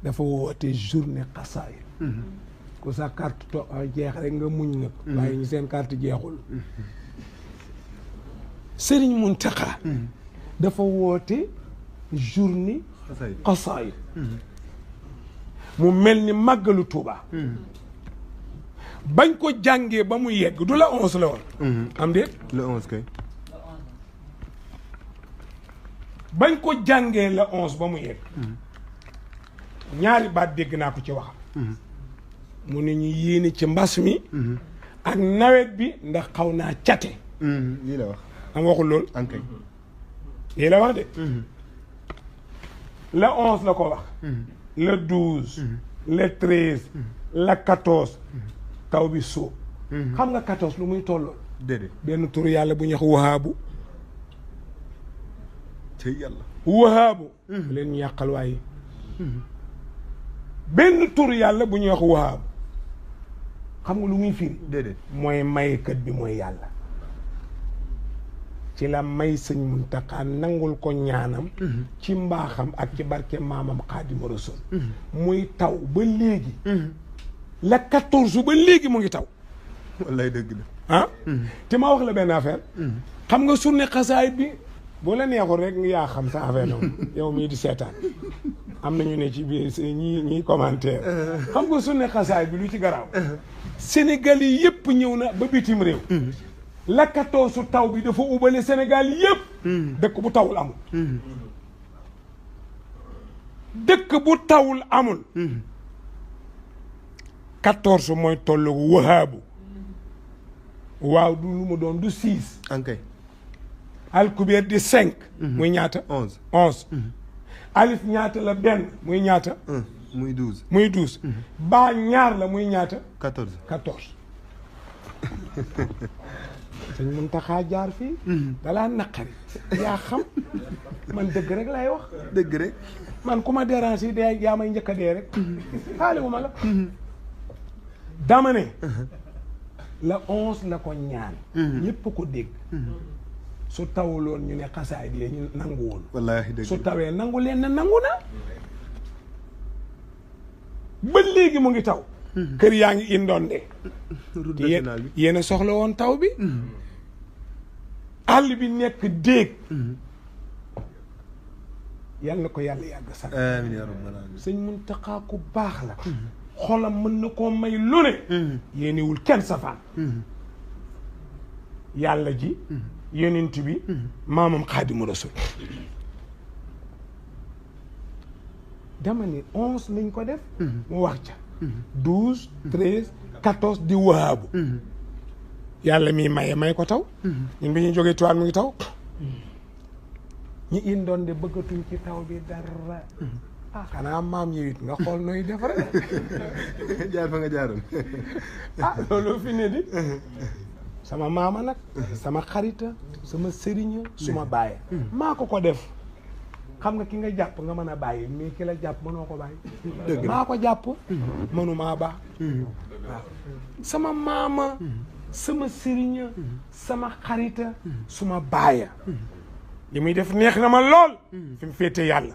dafa woote journée xasaayid ku sa carte jeex rek nga muñ nag waaye ñu seen carte jeexul Sëriñ Muntaxa dafa woote journée xasaayid mu mel ni màggalu Tuuba bañ ko jàngee ba mu yegg du la 11 la woon am déet le 11 kay bañ ko jàngee la 11 ba mu yegg ñaari baat dégg naa ko ci waxam mu ne ñu yéene ci mbas mi ak nawet bi ndax xaw naa cate lii la wax am waxul loolu ankay lii la wax de le 11 la ko wax le 12 le 13 le 14 taw bi sóob xam nga 14 lu muy tolloo déedéet benn tur yàlla bu ñuy wax wahaabu ci yàlla wahaabu leen ñu yàqal waaye benn tur yàlla bu ñuy wax wahaabu xam nga lu muy firi déedéet mooy maykat bi mooy yàlla ci la may sëñ Muntaxa nangul ko ñaanam ci mbaaxam ak ci barke maamam Xaadimu Rasuul muy taw ba léegi la 14 ba léegi mu ngi taw wallaay dëgg la ah te ma wax la benn affaire xam nga journée xasaayid bi boo la neexul rek yaa xam sa affaire noonu yow mii di seetaan am na ñu ne ci biir ñi commentaire xam nga journée xasaayid bi lu ci garaaw Sénégal yi yëpp ñëw na ba bitim réew la 14 taw bi dafa ubale Sénégal yëpp dëkk bu tawul amul dëkk bu tawul amul 14 mooy tollu wahaabu waaw du lu mu doon du 6 ankay alkubeer di 5 muy ñaata 11 alif ñaata la benn muy ñaata muy 12 muy 12 baa ñaar la muy ñaata 14 sëñ Muntaxa jaar fii dalaa naqari yaa xam man dëgg rek lay wax dëgg rek man ku ma dérange yi dee yaa may njëkk a dee rek xaale wu ma la dama ne la 11 la ko ñaan ñépp ko dégg su tawuloon ñu ne xasaay bi ñu nangu woon wallaahi dëgg su tawee nangu leen na nangu na ba léegi mu ngi taw kër yaa ngi indoonde route nationale bi yéen a soxla woon taw bi àll bi nekk déeg yal na ko yàlla yàgg sax amiin yaa rabbal aalamiin sëñ Muntaxa ku baax la xolam mën na koo may lu ne yéenewul kenn safaan yàlla ji yonent bi maamam Xaadimu Rasuul dama ni 11 lañ ko def mu wax ca 12 13 14 di wahaabu yàlla mi maye may ko taw ñun bi ñuy jógee Tiwaawan mu ngi taw ñi indoon de bëggatuñ ci taw bi dara xanaa maam yi it nga xool nooy def rek jaar fa nga jaaroon loolu fi ne di sama maama nag sama xarita sama sëriña suma bàyyi maa ko def xam nga ki nga jàpp nga mën a bàyyi mais ki la jàpp mënoo ko bàyyi maa ko jàpp mënumaa baax waaw sama maama sama sëriña sama xarita suma bàyyi li muy def neex na ma lool fi mu féete yàlla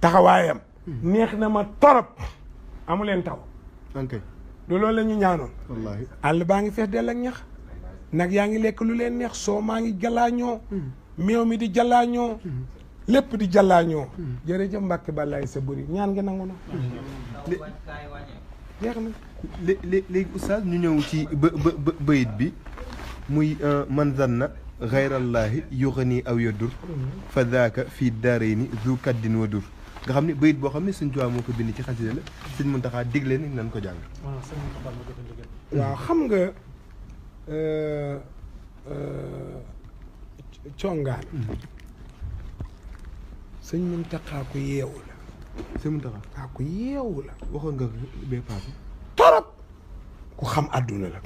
taxawaayam neex na ma torop amu leen taw du loolu la ñu ñaanoon wallaahi àll baa ngi fees dell ak ñax nag yaa ngi lekk lu leen neex soo maa ngi jalaañoo meew mi di jalaañoo lépp di jalaañoo jërëjëf Mbàkke Balaay sa bëri ñaan ngi nangu na jeex na léegi oustaz ñu ñëw ci bayit bi muy man zanna gayrallaahi yuxani aw yadur fa daaka fii daarayni zu kaddin wa dur nga xam ne bayit boo xam ne Sëñ Tuubaa moo ko bind ci xasida la Sëñ Muntaxaa digle ni nan ko jàng waaw xam nga congaan Sëñ Muntaxaa ku yeewu la Sëñ Muntaxaa ku yeewu la waxoon nga bee paase torop ku xam àdduna la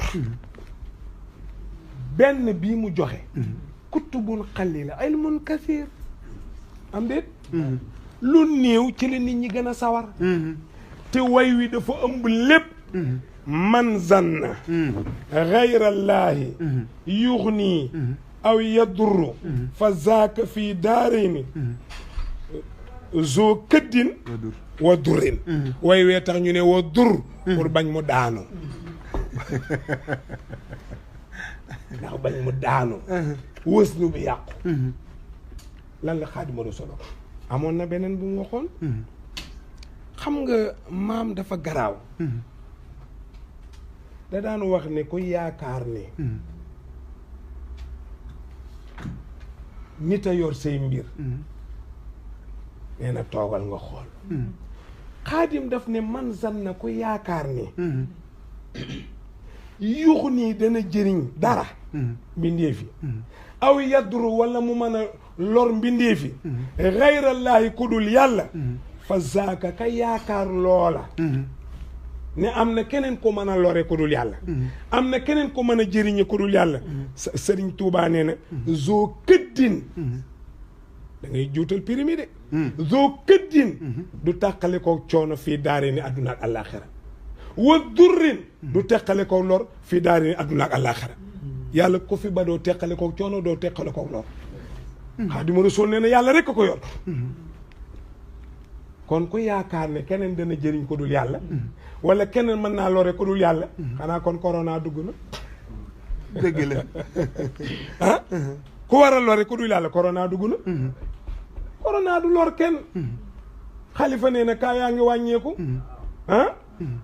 benn bii mu joxe kutubun xalila ilmun kasiir am déet lu néew ci la nit ñi gën a sawar te way wi dafa ëmb lépp man zanna gayrallaahi yuxnii aw yadurru fa zaaka fii daarayni zoo këddin wa durin way wee tax ñu ne wa dur pour bañ mu daanu ndax bañ mu daanu wës nu bi yàqu lan la Xaadimu Rasuul amoon na beneen bu mu waxoon xam nga maam dafa garaaw da daan wax ne ku yaakaar ne nit a yor say mbir nee na toogal nga xool Xaadim daf ne man zanna ku yaakaar ne yuuxu nii dana jëriñ dara mbindeefi aw yadru wala mu mën a lor mbindeefi xayrallaahi ku dul yàlla fa zaaka ka yaakaar loola ne am na keneen ko mën a lore ku dul yàlla am na keneen ko mën a jëriñe ku dul yàlla Sëriñ Tuubaa nee na zoo këddin da ngay juutal pyramide zoo këddin du tàqale ko coono fii daare ni adduna ak àllaaxira wa durrin du teqale ko lor fii daare ni adduna ak àllaaxira yàlla ko fi ba doo teqale ko coono doo teqale ko lor Xaadimu Rasuul nee na yàlla rek ko yor kon ku yaakaar ne keneen dana jëriñ ko dul yàlla wala keneen mën naa lore ko dul yàlla xanaa kon corona dugg na dëgg la ah ku war a lore ko dul yàlla corona dugg na corona du lor kenn xalifa nee na kaa yaa ngi wàññeeku ah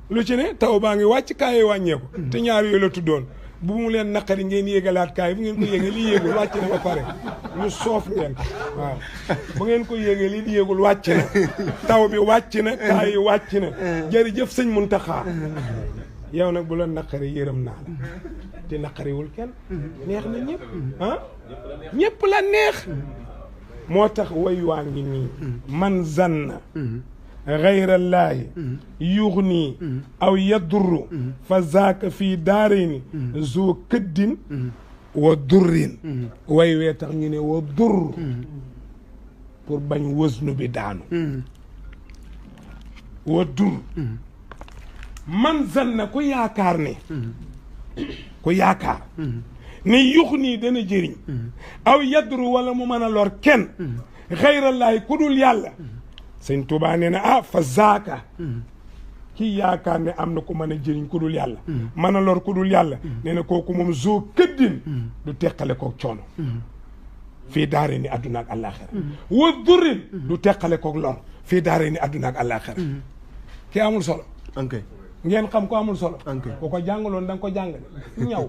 lu ci ne taw baa ngi wàcc kaa yi wàññeeku te ñaar yooyu la tuddoon bu mu leen naqari ngeen yéegalaat kaay bu ngeen ko yéegee li yéegul wàcc na ba pare ñu soof ngeen waaw bu ngeen ko yéegee li di yéegul wàcc na taw bi wàcc na kaay yi wàcc na jërëjëf sëñ Muntaxa yow nag bu la naqari yërëm naa la te naqariwul kenn neex na ñëpp ah ñëpp la neex moo tax way waa ngi nii man zanna xayrallaahi yuxni aw yadurru fa zaaka fii daarayni zoo këddin wa durrin way wee tax ñu ne wa dur pour bañ wësnu bi daanu wa dur man zanna ku yaakaar ne ku yaakaar ne yuxni dana jëriñ aw yadurru wala mu mën a lor kenn xayrallaahi ku dul yàlla sëñ Tuubaa nee na fa zaaka kii yaakaar ne am na ku mën a jëriñ ku dul yàlla mën a lor ku dul yàlla nee na kooku moom zoo këddin du teqale koog coono fii daare ni adduna ak àllaaxira wa durrin du teqale koog lor fii daare ni adduna ak àllaaxira kii amul solo ngeen xam ko amul solo ku ko jàngaloon da nga ko jàng ñaw